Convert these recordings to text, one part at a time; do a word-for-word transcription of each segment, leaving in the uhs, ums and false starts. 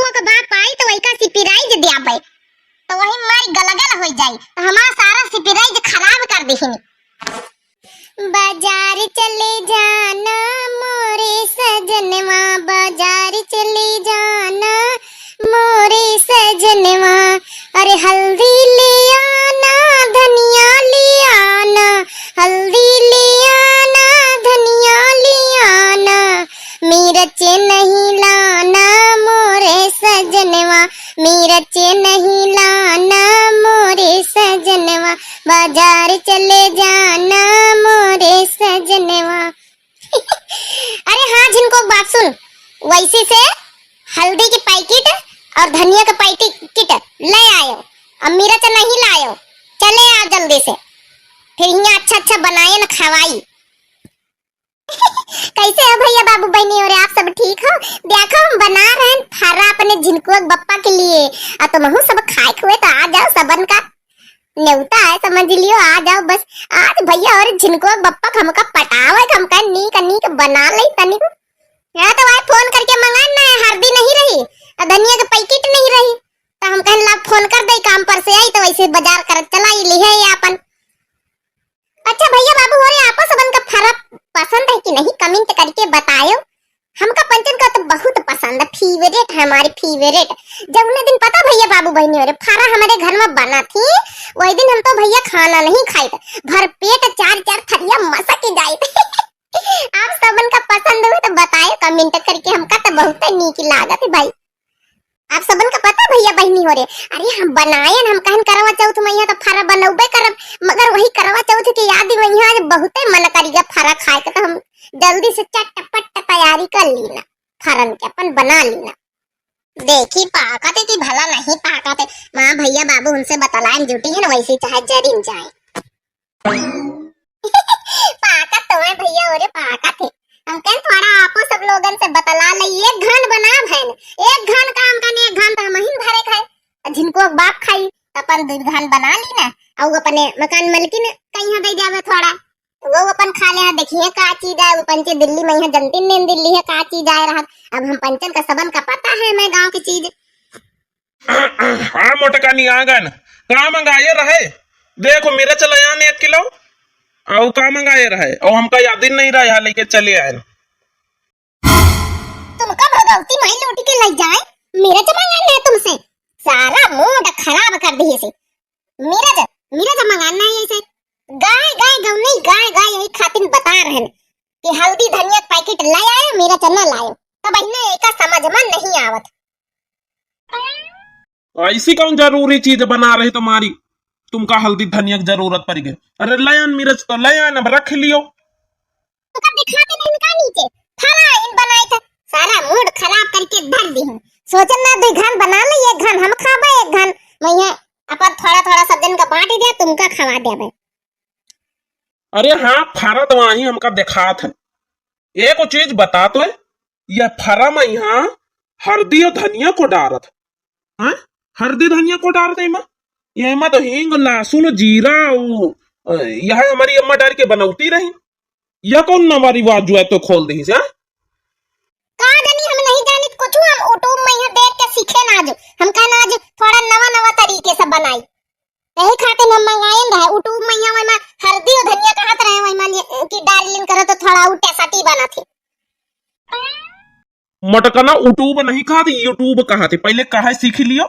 ओका बाप आई तो वही का सिपिराइज द्याबे, तो वही मारी गलगल होइ जाई, तो हमार सारा सिपिराइज खराब कर दिहिन। बाजार चले जाना मोरे सजनवा, बाजार चले जाना मोरे सजनवा, अरे हल्दी ले आना, धनिया ले आना, हल्दी ले आना, धनिया ले आना, मिर्च नहीं लाना मोरे सजनवा, मिर्च नहीं लाना मोरे सजनवा, बाजार चले जाना मोरे सजनवा। अरे हाँ झिनकोक बाप, सुन, वैसे से हल्दी की पैकेट और धनिया का पैकेट ले आयो, अब मिर्च नहीं लायो, चले आओ जल्दी से, फिर हियाँ अच्छा अच्छा बनाए न खवाई। कैसे हो भैया बाबू बहिनी हो रे, आप सब ठीक हो? देखो हम बना रहे हैं फर्रा अपने झिनकोक बप्पा के लिए, आ तुमहू सब खाए खुए तो आ जाओ, सबन का नेवता है समझ लियो, आ जाओ बस। आज भैया और झिनकोक बप्पा का हमका पटावे, हमका नीक नीक बना ले तनिक। हाँ तो भाई फोन करके मंगान ना, हरदी नहीं रही और धनिया के पैकेट नहीं रही, तो हम कहन ला फोन कर दे, काम पर से आई तो वैसे बाजार कर चला ही ली है ये अपन। अच्छा भैया बाबू हो रे, आपो सबन का फर्रा पसंद है कि नहीं, कमेंट करके बतायो। हमका पंचन का तो बहुत पसंद है, फेवरेट है हमारी, फेवरेट। जौने दिन पता भैया बाबू बहिनी हो रे, फर्रा हमारे घर में बना थी, वही दिन हम तो भैया खाना नहीं खाइत, भर पेट चार चार थरिया मसक के जाइत। आप सबन का पसंद हुए तो बतायो कमेंट करके, हमका तो बहुत नीक लागत है भाई। आप सबन का पता भैया बहिनी हो रे, अरे हम बनाएन, हम कहन करवा चौथ मइहाँ तो फर्रा बनौबे करब, मगर वही करवा चौथ के याद मइहाँ आज बहुते मन करिया फर्रा खाए के, तो हम जल्दी से चटपट तैयारी कर लीना, फर्रन के अपन बना लीना। देखी पाकत है कि भला नहीं पाकत है, माँ भैया बाबू उनसे बतलाएन जुटी है ना, वैसे चाहे जरिन जाए। पाकत तो है भैया, ओरे पाकत है। हम कहन थोड़ा आपो सब लोगन से बतला ले, एक घान बना भैन, एक घान काम करने, एक घान तो हम ही भरे खाए, आ झिनकोक बाप खाई, तो अपन दू घान बना ली ना, और अपने मकान मालकिन कहीं दे जावे थोड़ा, वो अपन खा ले। देखिए का चीज है, वो पंचे दिल्ली मइहाँ जनती ने दिल्ली है का चीज आए रहा। अब हम पंचन का सबन का पता है, मैं गाँव की चीज। हाँ मोटकानी आंगन, का मंगाए रहे? देखो मिर्च लयान एक किलो, और का मंगाए रहे? और हमका याद ही नहीं रहा, यहाँ लेके चले आए। तुमका भगवती माई लूट के ले जाए, मिर्च मंगाना है तुमसे, सारा मूड खराब कर दिए से। मिर्च, मिर्च मंगाना है ऐसे, गाय गाय गौनी गाय गाय यही खातिर बता रहन कि हल्दी धनिया पैकेट ले आए, मिर्च न लाए, तब इन्हें एका समझ में नहीं आवत। ऐसी कौन जरूरी चीज बना रही तुम्हारी, तुमका हल्दी धनिया की जरूरत पड़ गई? अरे ले आन मिर्च तो ले आन, अब रख लियो। तुमका दिखाते नहीं इनका नीचे, फला इन बनाए थे, सारा मूड खराब करके धर दी हूँ। सोचन ना दो घान बना ले, एक घान हम खाबे, एक घान मैं अपन थोड़ा थोड़ा सब जन का बांट दिया, तुमका खवा दिया मैं। अरे हाँ, फर्रा तो वहीं हमका देखात है। एक चीज बता तो, यह फर्रा मइहाँ हरदी और धनिया को डारत, हाँ? हरदी धनिया को डारत एमा? एमा तो हींग, लहसुन, जीरा, उ, अ, यह हमारी अम्मा डार के बनौती रही। यह कौन नवा रिवाज जो है तो खोल दही से, हाँ? का जानी, हम नहीं जानित कुछ, हम YouTube मइहाँ देख के सीखे ना आज। हम कहना आज थोड़ा नवा नवा तरीके से बनाई। यही खातिर हम मंगाइन रहे, YouTube मइहाँ वही में हरदी और धनिया कहत रहे, वही में कि डाल लिन करो तो थोड़ा उ टेस्टी बनत है। मटकना YouTube नहीं कहत, YouTube कहत है। पहले कहे सीख लियो।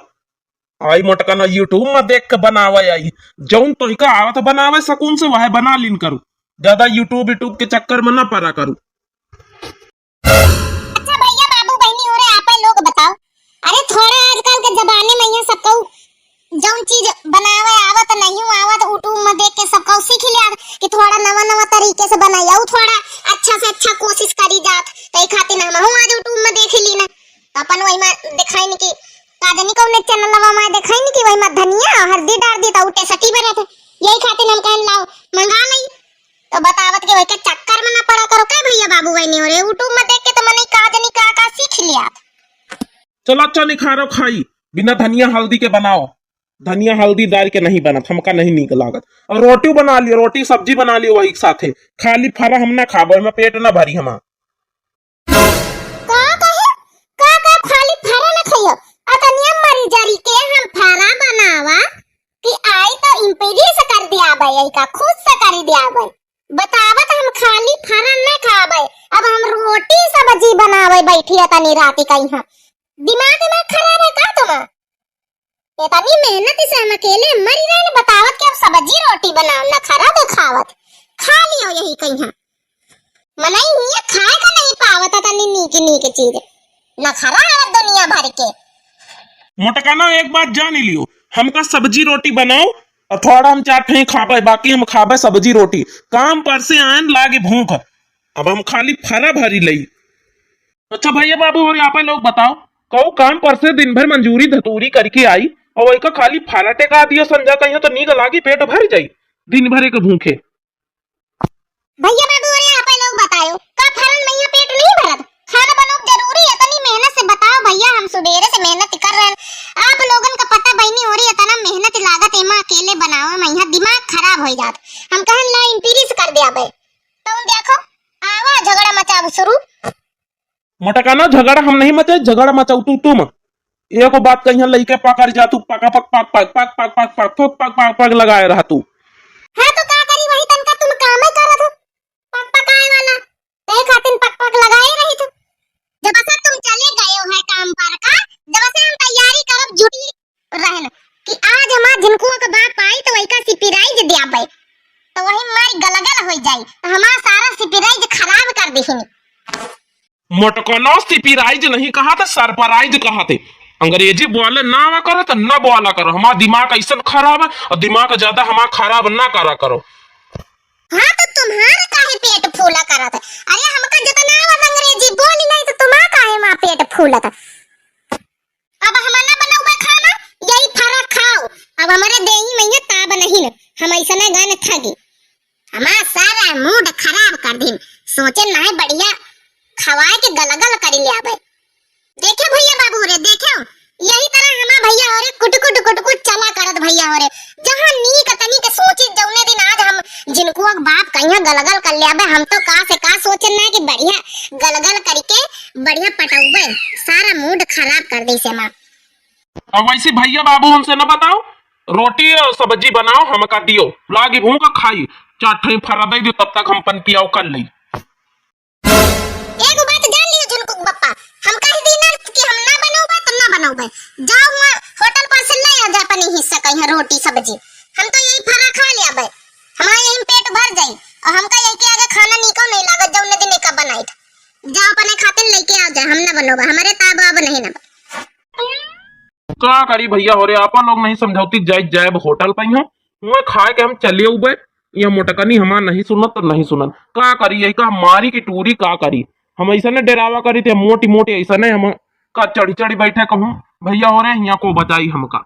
आई मटकना YouTube में देख के बनावे आई। जौन तोहिका आवत बनावे सकून से, वह बना लिन करू। ज्यादा YouTube, YouTube के चक्कर में ना परा करू। अच्छा भैया, बाबू, बहिनी हो रे, आपे लोग बताओ। अरे थोड़ा आजकल के जमाने में ये सब कहू, जौन चीज बनावे आवत नहीं आवत, YouTube में देख के सब कहू सीख लिया कि थोड़ा नवा नवा तरीके से बनाई, और थोड़ा अच्छा से अच्छा कोशिश करी जात। तो ये खातिर हम हूँ आज YouTube में देख ली ना, तो अपन वही में दिखाई नहीं कि का जानी कौन चैनल में दिखाई नहीं कि वही में धनिया हरदी डार दी तो टेस्टी बने थे। यही खातिर हम कहन लाओ मंगा ली। तो बतावत के वही के चक्कर में ना पड़ा करो, का भैया बाबू बहिनी हो रे, YouTube में देख के तो मने का जानी का का सीख लिया। चलो अच्छा निखारो खाई, बिना धनिया हल्दी के बनाओ। धनिया हल्दी डाल के नहीं बनत, हमका नहीं नीक लागत। और रोटी बना लियो, रोटी सब्जी बना लियो वही के साथे। खाली फरा हम ना खाबो, एमे पेट ना भरी हमार। का कहे? का, का खाली फरा ना खाइयो? तो इम्प्रेस कर दियाबे, यही का खुश से कर दियाबे। बतावत हम खाली फरन न खाबे, अब हम रोटी सब्जी बनावे बैठी तनी राती कहीं। दिमाग में खराब है का तुम्हार? इतनी मेहनत से हम अकेले मरी रहे न, बतावत कि अब सब्जी रोटी बनाओ, नखरा देखावत। खा लियो यही कहीं। मनई हियां खाए का नहीं पावत है तनी नीक नीक चीज। नखरा है दुनिया भर के। मोटकना, एक बात जान लियो, हमका सब्जी रोटी बनाओ और थोड़ा हम चार ठे खाबे, बाकी हम खाबे सब्जी रोटी। काम पर से आन लागे भूख, अब हम खाली फरा भरी लई। अच्छा भैया बाबू, और यहाँ पे लोग बताओ, कहू काम पर से दिन भर मंजूरी धतूरी करके आई और वही का खाली फरा टेका दियो संझा कहियो तो नीक लागी, पेट भर जाई दिन भर एक भूखे। भैया बाबू, अरे आप लोग बताओ, का फरन में यहाँ पेट नहीं भरत? खाना बनाओ जरूरी है, इतनी मेहनत से बताओ भैया, हम सुबेरे से मेहनत कर रहे हैं। आप लोगन का पता बहनी हो रही, इतना मेहनत लागत, एमा अकेले बनावे में यहाँ दिमाग खराब हो जात। हम कहन ला इम्प्रेस कर दियाबे, तो देखो, आवा झगड़ा मचाब शुरू। मोटकाना, झगड़ा हम नहीं मचाई, झगड़ा मचाऊ तू तुम। एको बात कहिया लइके पकड़ जा तू, पका पक पक पक पक पक पक पक पक पक पक पक लगाए रहा तू। हाँ तो का करी, वही तनका तुम कामे करत हो, पक पकाए वाला, ते खातिन पक पक लगाए रही तू। जब से तुम चले गए हो है काम पर का, जब से हम तैयारी करब जुटी रहन कि आज हमार झिनकुआ के बाप आई तो वही का सिपिराइज दियाबे, तो वही मारी गलगल हो जाई, तो हमार सारा सिपिराइज खराब कर दिहिनी। मोटकनो सिपिराइज नहीं कहा था, सरप्राइज कहा थे। अंग्रेजी बोले ना आवा करो तो ना बोला करो, हमारा दिमाग ऐसा खराब है और दिमाग ज्यादा हमारा खराब ना करा करो। हाँ तो तुम्हारे काहे पेट फूला करत है? अरे हमका जितना आवत अंग्रेजी बोली नहीं तो तुम्हारा काहे माँ पेट फूलत है? अब हम ना बनौबे खाना, यही फरा खाओ। अब हमारे देही में ये ताब नहीं न, हम ऐसा ना गाने थकी। हमारा सारा मूड खराब कर दिन। सोचे ना है बढ़िया खवाए के गलगल कर ले आवे। देखे भैया बाबू रे, देखे यही तरह हमार भैया हो रे कुट कुट कुट कुट चला करत भैया हो रे। जहाँ नीक तनी के सोची जौने दिन आज हम झिनकुआ के बाप कहिया गलगल कर ले आवे, हम तो का से का सोचे ना कि बढ़िया गलगल करके बढ़िया पटौबे, सारा मूड खराब कर दी से माँ। अब वैसे भैया बाबू उनसे न बताओ, रोटी और सब्जी बनाओ, हमका दियो, लागी भूख खाई, चार ठई फरा दे दियो, तब तक हम पन पियाओ कर लई। एगो बात जान लियो झुनकुक बप्पा, हम कह दी ना कि हम ना बनौबे तो ना बनौबे, जाओ हुआ होटल पर से ले आ जा अपने हिस्सा का यहाँ रोटी सब्जी, हम तो यही फरा खा ले आबे, हमारा यही पेट भर जाई और हमका यही के आगे खाना नीको नहीं लागत, जौने दिन एका बनाई था। जाओ अपने खातिर लेके आ जाए, हम ना बनौबे, हमारे ताब अब नहीं ना। का करी भैया हो रे, आपा लोग नहीं समझौती, जाए जाए होटल पे ही, हुआ खाए के हम चले उबे। ये मोटकनी हमार नहीं सुनत तो नहीं सुनत, का करी यही का मारी की टूरी का करी। हम ऐसा ने डेरावा करी थे मोटी मोटी, ऐसा ने हम का चढ़ी चढ़ी बैठे कहूँ भैया हो रे, यहाँ को बचाई हमका।